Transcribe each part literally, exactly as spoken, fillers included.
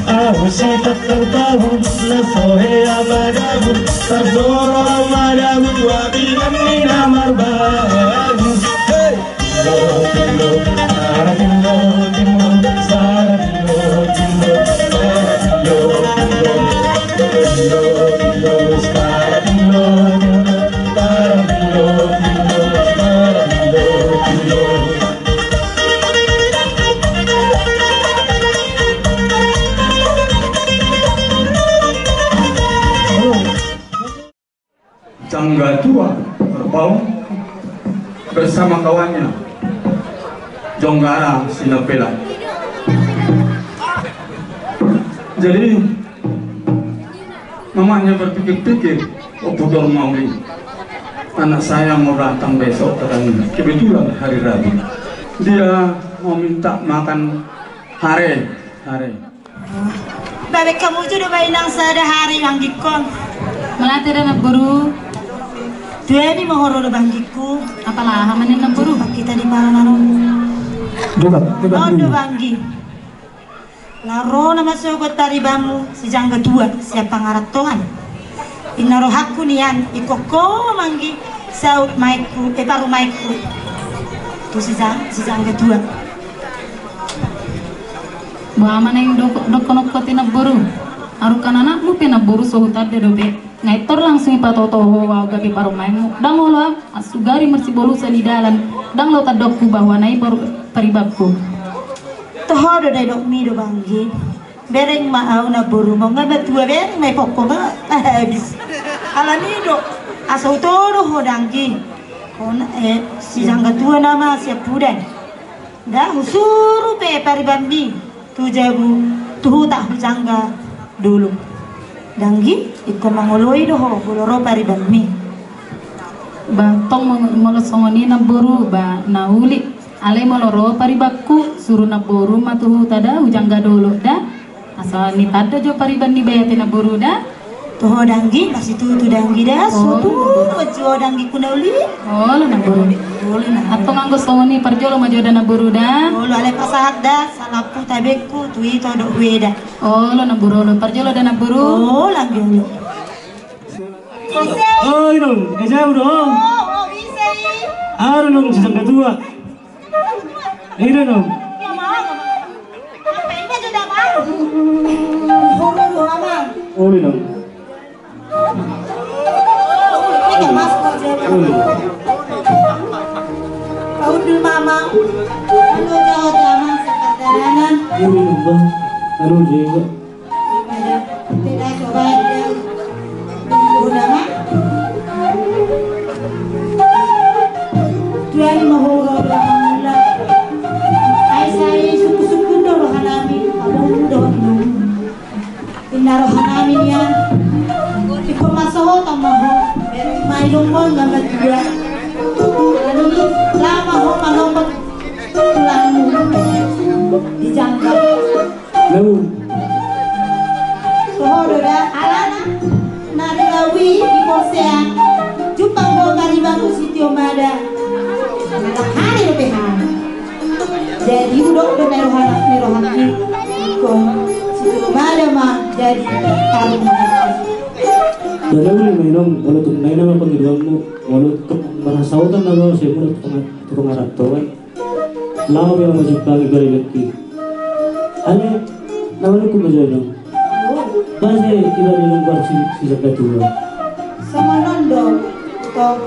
Ahu si tatar tahu na sohe amanahun, tarjolo amanahun wabinan ni na marbagus. Hei! Jangga tua Rabaul bersama kawannya Jonggara Sinapela. Jadi, mamanya berpikir-pikir, "Oh, Putor Mauli, anak saya mau datang besok," katanya. Kebetulan hari Rabu. Dia mau minta makan hare, hare. Baen hamu jo do ba inang sada hare, anggingkon. Mauliate da, Namboru. Tu hami ma ho ro do, anggingku. Apala aha ma nian, Namboru? Jumpa kita di Paranarung. Debat, debat. On do, anggi. Laho ro nama sogot paribanmu si Jangga Tua sian pangarantoan. Inna rohangku nian, ingkon ho ma, anggi, saut maenku, eh, parumaenku. Tu si Ja-, si Jangga Tua. Boha ma naeng do-, dohonon ho, Namboru? Arungkan anakmu pe, Namboru, so hutanda dope. Nga pintor langsung ipatoto ho ahu gabe parumaenmu. Ndang olo ahu, sugari marsibolusan di dalan, ndang olo tandokku bahwa na i paru-, paribanku. Toho do, didok mi do, anggi. Bereng ma ahu, Namboru, molo nga matua bereng ma ipoko nga habis. Alani do, asa hutodo ho, anggi. Ho na, eh, si Jangga Tua nama siampudan. Nda husuru pe paribanmi tu jabu, tu huta, tu jangga dolok. Anggi, ingkon mangoloi do ho molo ro paribanmi. Ba tong, molo songon i, Namboru, ba na uli. Alai molo ro paribanku, suru Namboru ma tu huta da, tu jangga dolok da. Asa nitanda jo pariban ni baya, Namboru, da. Toho, anggi, masitutu, anggi, da. Oh, so tu, Namboru. Olo jo, anggingku na uli. Olo, Namboru. Olo, Namboru. Antong anggo songon i, parjolo ma jo da, Namboru, da. Olo, alai pasahat da salampu tabengku tu ito dohot hueda. Olo, Namboru, olo. Parjolo da, Namboru. Olo, anggi, olo. Oi, dong, ejau dong. Oh, oh, bisa i. Aro dong, si Jangga Tua. Ida dong. Uli dong. Uli. Paundul mama. Anu jawab mama seperti. Uli dong, Bang. Anu jawab. Daripada tidak coba dia. Udah, Mak. Tuan mahoro udah mangula. Ai sai suku-suku do rohanami, abang do. Inna rohanami nian. Iko masoho tamaho. Mai dongkon mama tua. Lalu lama ho manopot tulangmu di jangkar. Lalu. Toho do da, alana na di Lawi, di Porsea, jumpang ho paribanku si Tio Mada. Hari dope hari. Jadi udok do na rohana, na rohana i. Iko si Tio Mada ma jadi tarung. Jadi uli ma inong, molo tung na i nama pangidoanmu, molo tung marasautan na lo, sai molo tung, tung pangarantoan. Laho be ma jumpangi paribanki. Alai na manungkun ma jo inong. Boasa iba inong bar si, si Jangga Tua? Songon on do, Tong.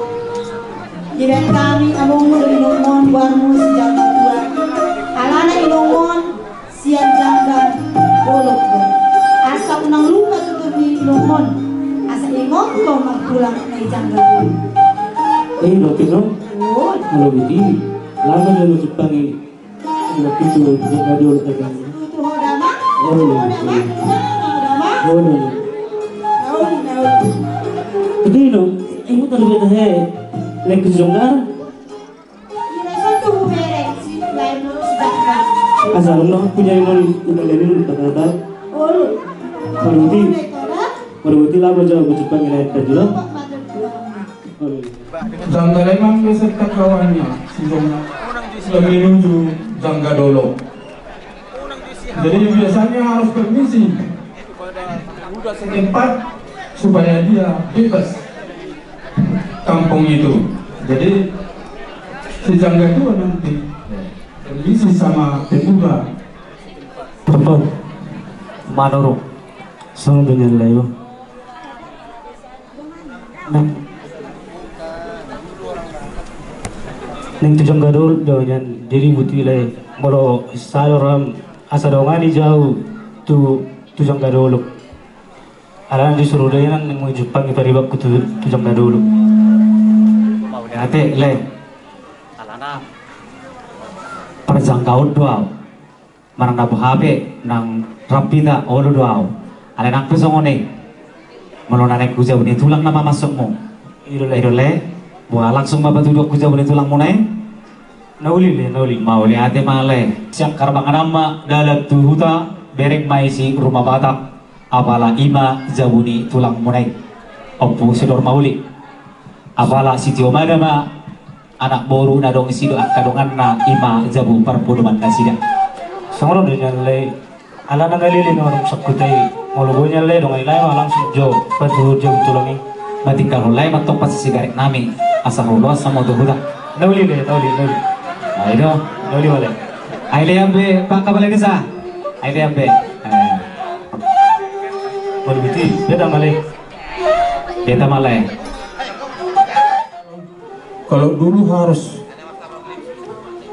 Dibaen hami amongmu do inong on, boarmu si Jangga Tua. Alana inong on sian jangga dolok do. Asa unang lupa tutur ni inong on. Asa ingot ho martulang na di jangga dolok. Eh, dope inong. Oi. Molo begitu, laho ma jumpangi. Olo, tutu, tutu, tutu, tutu. Tutu, ho da, Mak. Olo. Ho da, Mak. Ho da, Mak. Olo. Nauli, nauli. Tutu, inong, ingot do beta he. Lek jongar. Ina satu hubereng si lain si jangga. Salam no punya ini untuk ini untuk kata. Olo. Kalau gitu, kalau gitu lah baca baca panggilan kerja. Jangga Lemang beserta kawannya, si Jangga menuju Jangga Dolok. Jadi biasanya harus permisi pada setempat supaya dia bebas kampung itu. Jadi si Jangga Dua nanti permisi sama Pendura. Tepuk. Manurung. Songon i do nian, Lae. Nang, nang tu Jangga Dolok do nian, jadi buti, Lae, molo sada ro asa dongani jo au tu, tu Jangga Dolok. Alana disuru dainang naeng manjumpangi paribanku tu, tu Jangga Dolok. Mauliate, Lae. Alana parjanggaon do au. Manang na boha pe nang rap hita, olo do au. Alai nang pe songon i, molo na naeng tu jabu ni tulang na mamasuonmu, i do, Lae, i do, Lae. Boha, langsung ma patuduhon tu jabu ni tulangmuna i? Na uli, Lae, na uli. Mauliate ma, Lae. Sian Karbangan ma dalan tu huta, bereng ma i si Ruma Batak. Apala i ma jabu ni tulangmuna i. Ompu Sidor Mauli. Apala sitio mada ma anak boru na adong disi dohot angka donganna, i ma jabu parpodoman nasida. Songon i do nian, Lae. Alana ngalili na adong sangkuta i. Molo boi nian, Lae, dongani, Lae, ma langsung jo patuduhon jabu tulang i. Matinggalhon, Lae, ma tong pasisigaret nami, asa ro loas hamu tu huta. Na uli, Lae, na uli, na uli. Ai do. Na uli ma, Lae. Ai, Lae, ambe, Pak Kepala Desa. Ai, Lae, ambe. Eh. Molo gitu, beta ma, Lae. Beta ma, Lae. Kalau dulu harus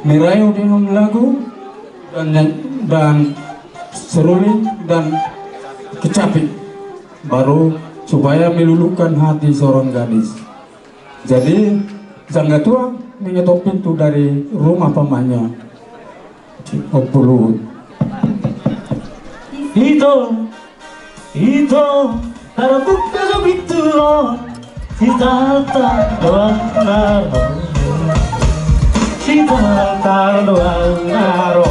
merayu dengan lagu dan, dan seruling dan kecapi, baru supaya meluluhkan hati seorang gadis. Jadi, Jangga Tua mengetok pintu dari rumah pamannya. Ito, ito, tarbuka do pintu on, si Taltal do au na ro. Si Taltal do au na ro.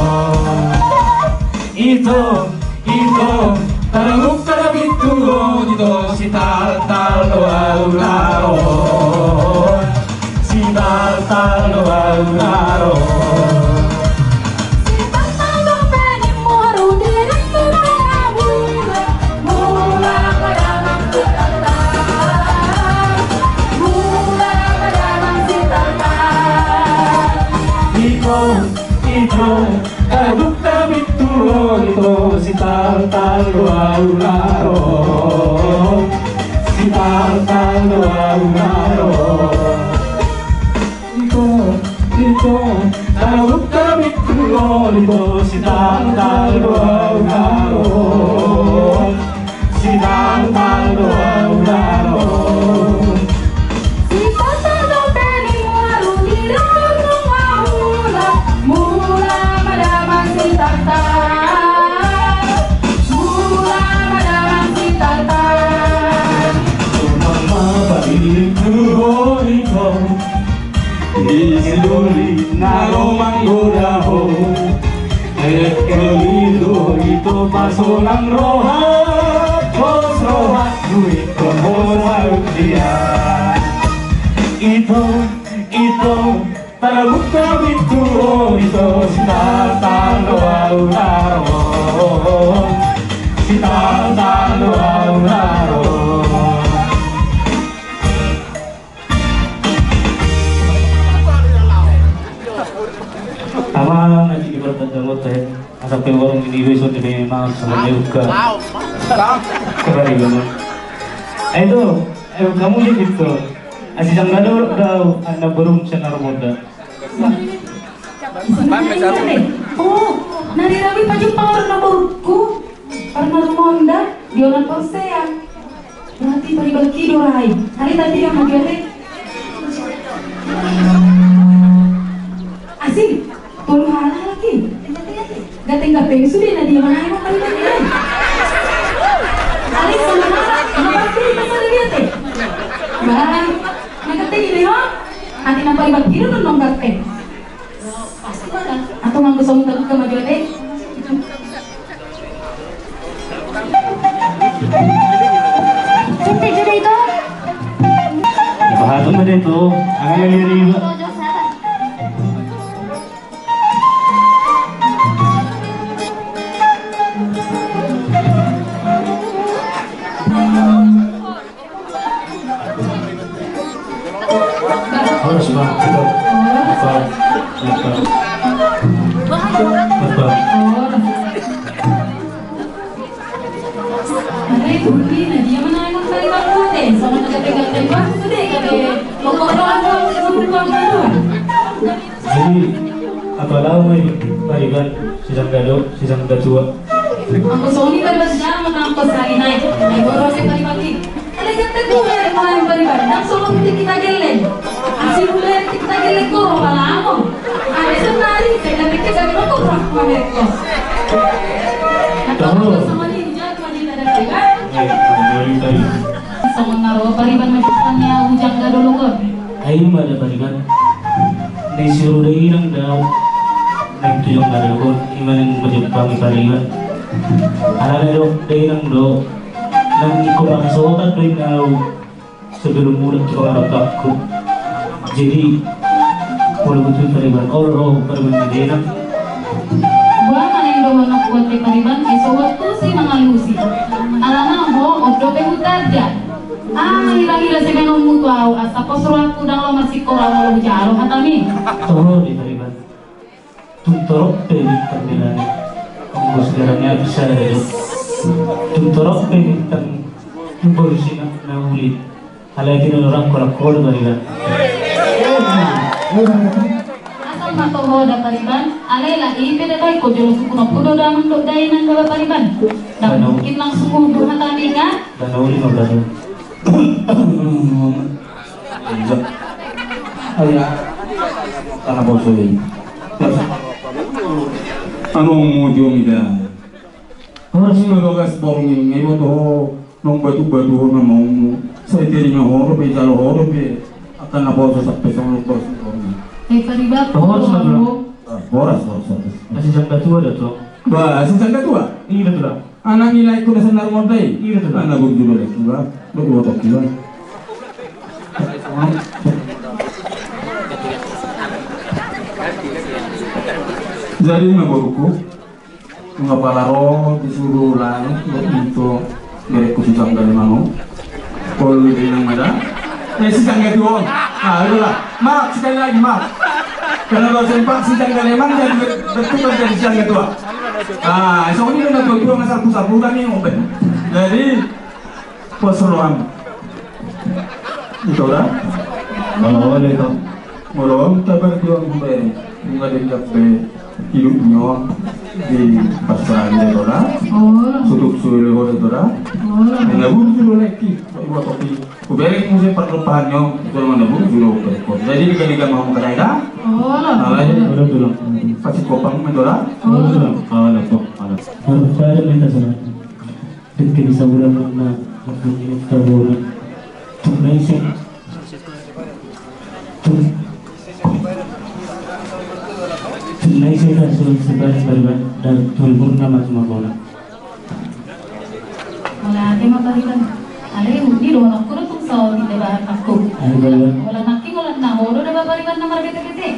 Ito, ito, tarbuka do pintu on, ito, si Taltal do au na ro. Si Taltal do au na ro. Si Taltal do pe ni moru di ratu na mula, mula ma damang si Taltal. Mula ma damang si Taltal. Ito, ito, tarbuka pintu on, ito, si Taltal do au na ro. Si Taltal do au na ro. Ito, ito, tarbuka pintu on, ito, si Taltal do au na ro. Si Taltal do au na ro. Si Taltal do pe ni moru di ratu na mula, mula ma damang si Taltal. Mula ma damang si Taltal. Sonang ma paling tu hori ho. Di si doli na ro manggoda ho. Eke lilu ito pasonang roha, pos roha duit pos roha dia. Ito, ito, tarbuka pintu on, ito, si Taltal do au na ro. Si Taltal do au na ro. Ama na di ibarat dan dalam teh, asa pe warung ini besok di memang sama uka. Kembali dulu. Eh, itu, eh, kamu sih gitu. Asi Jangga Dolok do au, anak burung senar muda. Oh, na di rami paju pawar na burungku. Pernah rumonda, dia orang Porsea. Berarti paribanki do ra i. Ari tadi yang mau dia teh. Asik. Tolu halak lagi. Gateng-gateng sude na dia mana yang paribanki. Ari sama halak, apa sih kita sudah dia teh? Bang, na gateng ini ho. Hati na paribanki do nong gateng. Atau nganggo songon tadi ke maju teh. Pahatahon ma da ito. Angka na liat iba. Horas, Bang. Apa? Apa? Apa? Jadi, apala ma i pariban, sisangga do, sisangga tua. Anggo songon i pariban, jala ma tangkos hali nai. Ai boru ate pariban i. Alai ganteng do, eh, pariban. Ndang songon tingki na gelleng. Asi mulai tingki na gelleng, goro pala amo. Alai sonari, saya pikir dari mana kau pernah mamerek kos. Atau songon i, jala ma di tada pariban. Songon na ro pariban, maksudnya ujang gado logon. Ai ima da pariban. Naeng suru da inang da au. Naeng tu ujang gado logon. Ima naeng majumpang i pariban. Alana didok da inang do, naeng ingkon marhasohotan do inna au sebelum mulak tu pangarantoanku. Jadi, molo butuh pariban, olo ro pariban ni da inang. Boha ma naeng dohononku ate pariban, ai so buat tusi mangalusi. Alana ho, on dope hutanda. Ah, hira-hira sian bahenonmu tu au, asa pos rohangku, ndang lomo singkoru au molo hujalo hatami. Toho di pariban. Tung torop pe bintang di langit, anggo sekarang ya bisa ada. Tung torop pe bintang, tung baru sinak na uli. Alai tina orang kolak kol pariban. Asal ma toho da pariban, alai lak i pe da baen ho jolo sukun, ompung do damang dohot dainang da ba pariban. Ndang mungkin langsung huhut hatami kan? Dana uli ma baru. Iya. Ayo. Tanah bosok ini. Anu mau jual mida. Horas ma bagas borngin, ngai boto ho, nong batu-batu ho na mau. Sai teringa ho dope, jalo ho dope. Akan na boso sampe songon boso borngin. Eh, pariban. Horas ma tulang. Ah, horas, horas, horas. Masih jam dua tua da tulang. Bah, masih jam dua tua? Iya tulang. Anak ni lain kuna senar mondai. Iya tulang. Anak guru juga lagi, bah. Lu guru tak juga. Jadi, ma boruku. Nunga pala ro disuru lae, untuk berekku si Jangga Lemang on. Kol di nang mada. Eh, si Jangga Tua on. Ah, udahlah. Maaf, sekali lagi, maaf. Karena kau sempat si Jangga Lemang jadi ber-, bertukar jadi si Jangga Tua. Ah, songon i do na tua-tua nunga sapu-sapu kan ni, open. Jadi, pos roham. Ito da? Molo on ito. Molo on tabar juang be. Nunga denggan be. Hidup nyo di pasaran ito da. Oh. Sutuk sulu ito da. Oh. Nunga buru sudah lagi. Buat kopi. Kubereng muse parlupahan nyo. Itu mana buru sudah. Jadi dika-dika mau makan da. Oh. Alai. Udah tulang. Pasti kopang ito da. Oh. Kalau ada kok, ada. Harus saya minta sama. Dengke bisa ulang na, na, na, na, na, tung na ise, tung, tung na ise kan sudah sebaik beriman dan tulmur nama cuma bola. Mauliate ma pariban. Alai, di dohononku do tung saotik da bahat aku. Ayo, pariban. Molo nangkin, molo na ho do da ba pariban na marbete-bete.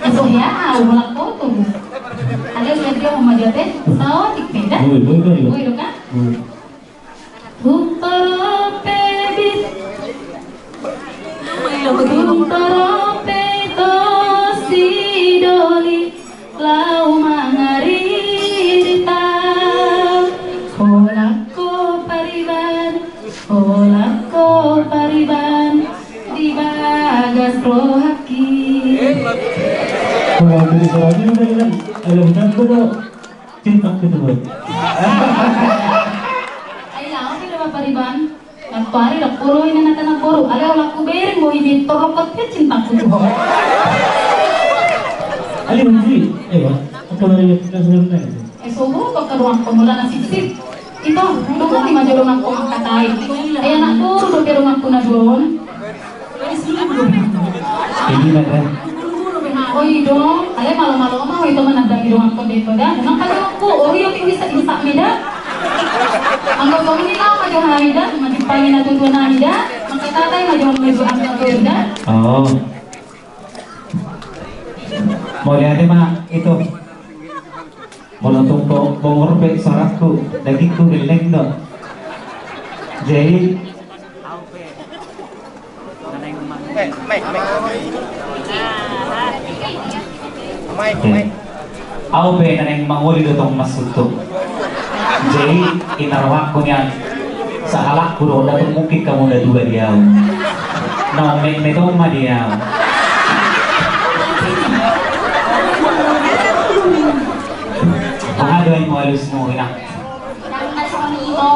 Asa hea au, molo ho tung. Alai, lihat dia mau maju ate. Saotik pe da. Boi, boi, boi. Boi do kan? Boi. Tung torop pe bit-, tung torop pe ito si doli laho mangaririta. Holan ho pariban, holan ho pariban, di bagas rohangki. Holan ho pariban, holan ho pariban. Cinta gitu, Bro. Ai laho pe da ba pariban. Nantuari da polo ina na tana boru. Alai holan hubereng do i, torokot pe cintaku tu ho. Alai manji, eh, Bang. Apa lagi kita sebenarnya? Eh, sobo to ka donganku molo na sipsip. Ito, dongan ni ma jo donganku mangkatai. Eh, anak boru dope donganku na dua on. Ini lah, kan? Oi, dong. Alai malo-malo ma ho ito manandangi donganku de ito da. Nang kata aku, oi, oke, bisa, bisa, mida. Anggo songon i laho ma Hami da, manjumpangi natuatua nami da, mangkatatai ma jo hamu angka toru da. Oh. Mauliate ma ito. Molo tung bongor pe suarangku, dagingku gelleng do. Jadi, au pe na naeng mangoli do tong masutu. Jadi, ina rohangku nian, sahalakku do, ndang mungkin hamu na dua di au. Na metmet on ma di au. Aha do ahu alusmu, ina? Ndang na songon i, ito.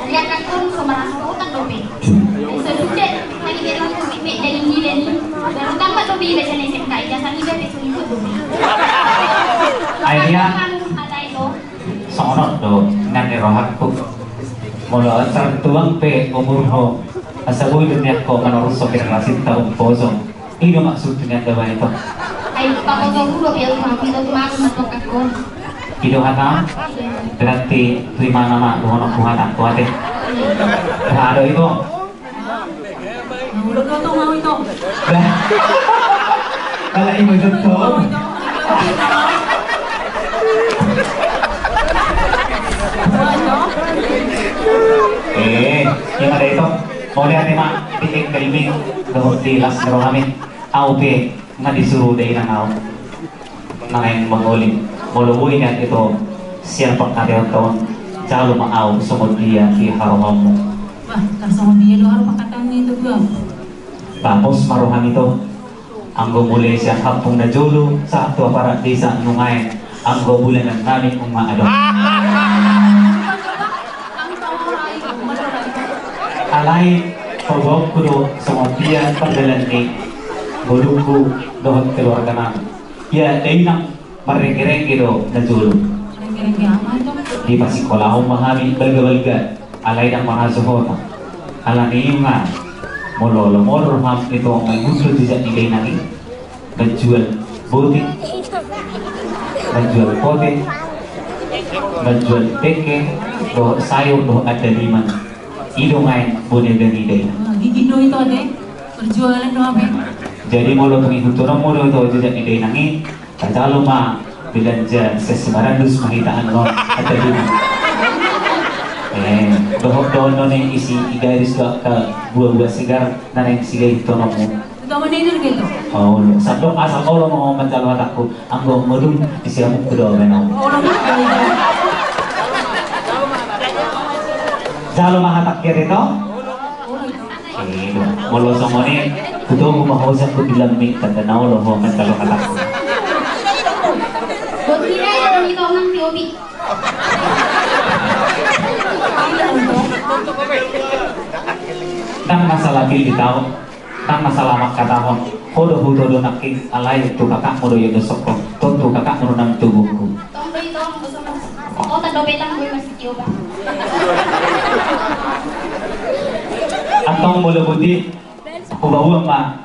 Liat angkon so marasa otak dope. Sai sude, lagi dia langsung mik daging dia ni. Baru tamat dope, biasana S M K, ijazah ni dia pe so ikut dope. Ai dia. Kamu kata itu. Songon on do, nang ni rohangku. Molo tartulang pe umur ho, asa boi do nian ho manarushon generasi ta umpojong. I do maksud ni angka bae to. Ai, pakoto hu do biar ma, pito tu malu ma tokak kon. I do hata, berarti tu imana ma dohononku hata, tu ate. Aha do ito. Udah gotong mau ito. Bah. Kalau ibu gotong. Eh, yang ada ito. Mauliate ma di engkelmi dohot di las ni rohami. Au pe nga disuru dainang au na naeng mangoli. Molo boi nian ito sian pangkataion ta on, jalo ma au songon dia di harohaonmu. Bah, tarsongon dia do haroa pangkataion ni ito dua. Tapos ma rohami ito. Anggo mulai sian hampung na jolo sahat tu aparat desa nunga i. Anggo bulanan nami nunga adong. Alai paboaonku do songon dia pardalanan ni ngolungku dohot keluarga nami. Ia dainang marrenggerengge do na jolo. Dipasikolahon ma hami balgabalga. Alai ndang marhasohotan. Alani i ma, molo lomo roham ito mangihuthon jejak ni dainang i, manjual botik, manjual pote, manjual pengke dohot sayur dohot andaliman. I do naeng bonega ni dainang. Gigin do ito ate. Perjualan do hape. Jadi molo tung ihuthononmu do ito jejak ni dainang i, tajalo ma belanja sesi barandus ma hita annon. Ate dulu. Eh, dohot dohot none isi igaris do angka buah-buah segar na naeng sigaithononmu. Utama ni jur gitu. Oh, sandok asal olo ma manjalo hatangku, anggo modung di siamun ku do menau. Jalo ma hatangki ito. Molo songon i, hutogu ma ho sian hu di lambing tanda na olo ho manjalo hatangku. Ndang masalah pilih tau, ndang masalah mangkatahon. Ho do hutodo nangkin, alai tu kakakmu do ia dosokko, tontu kakakmu do nang tubungku. Tong do i tong, boso mas. Otak do petang gue masih kioba. Antong molo boti, hubahen ma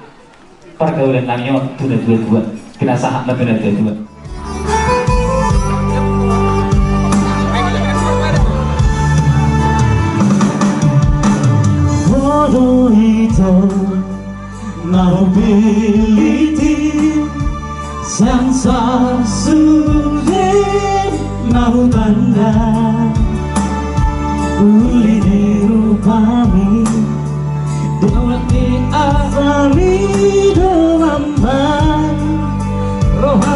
pergaulan nami on tu na tua-tua. Pinasahat ma tu na tua-tua. Bodo ito. Na hupiliti sian sasude na hutanda uli ni rupami dohot ni arami do mambang roha.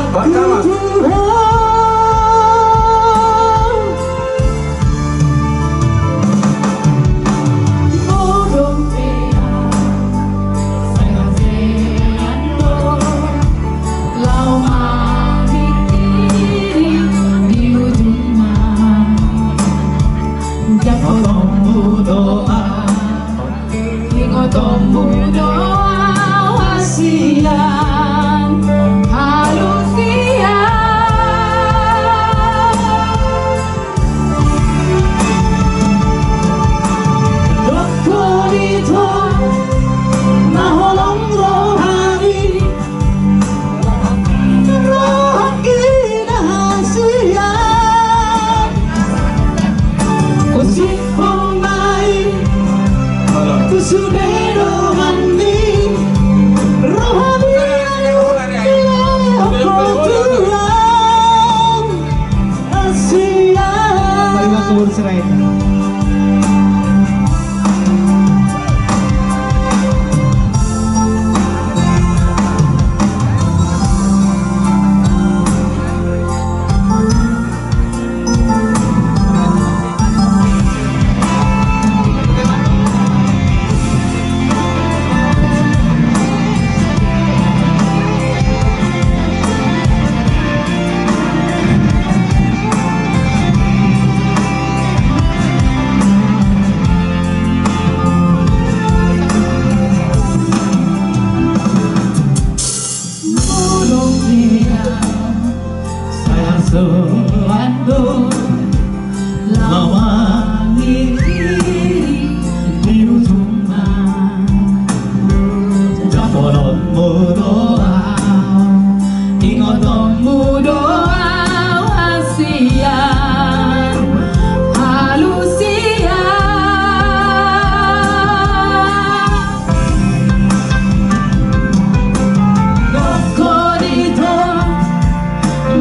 Tuhan. Ingotonmu do au sian halusian. Dokkon ito na holong rohami, rohangki na hasian. Usik hon ma i. Sude donganmi, rohami alu, dilehon ho Tuhan. Asia. Molo dia sasoan do lawangi di ujungna. Jabolonmu do au, ingotonmu do au, Asia, alusia. Dohot i do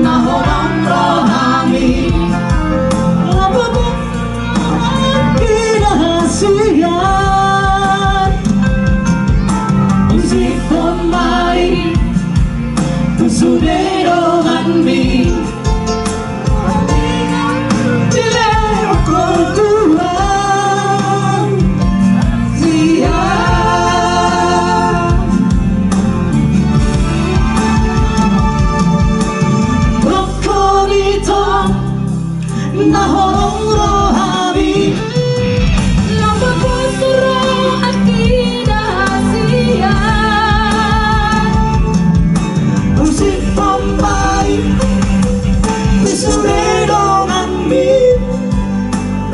na holong rohami, lapo di hasian. Usik pomparan tu sude donganmi. Dilehon ho Tuhan. Sia. Dohot i do na holong rohami, lapo di hasian. Usik pomparan tu sude donganmi.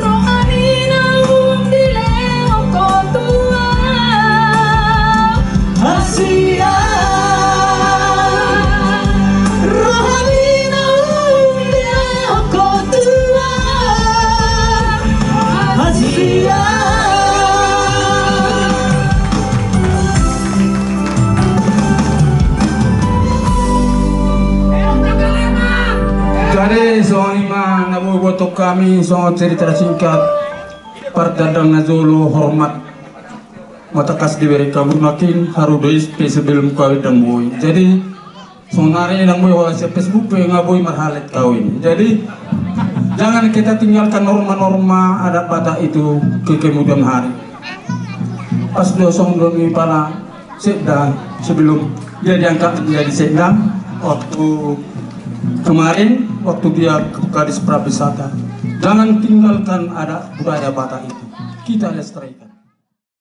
Rohami naung dilehon ho Tuhan. Asia. Rohami naung dilehon ho Tuhan. Asia. Jadi songon i ma na boi botoon hami songon cerita singkat. Pardandang na jolo, hormat ma tangkas dibere hamu, nangkin haru do i pe sebelum kawin ndang boi. Jadi sonari ndang boi holan sian Facebook pe nga boi marhalet kawin. Jadi jangan kita tinggalkan norma-norma adat Batak itu ke kemudian hari. Pas do songon dok ni pala sekda, sebelum dia diangkat menjadi sekda, waktu kemarin, waktu dia ke Kadis Pariwisata, jangan tinggalkan adat budaya Batak itu. Kita lestarikan.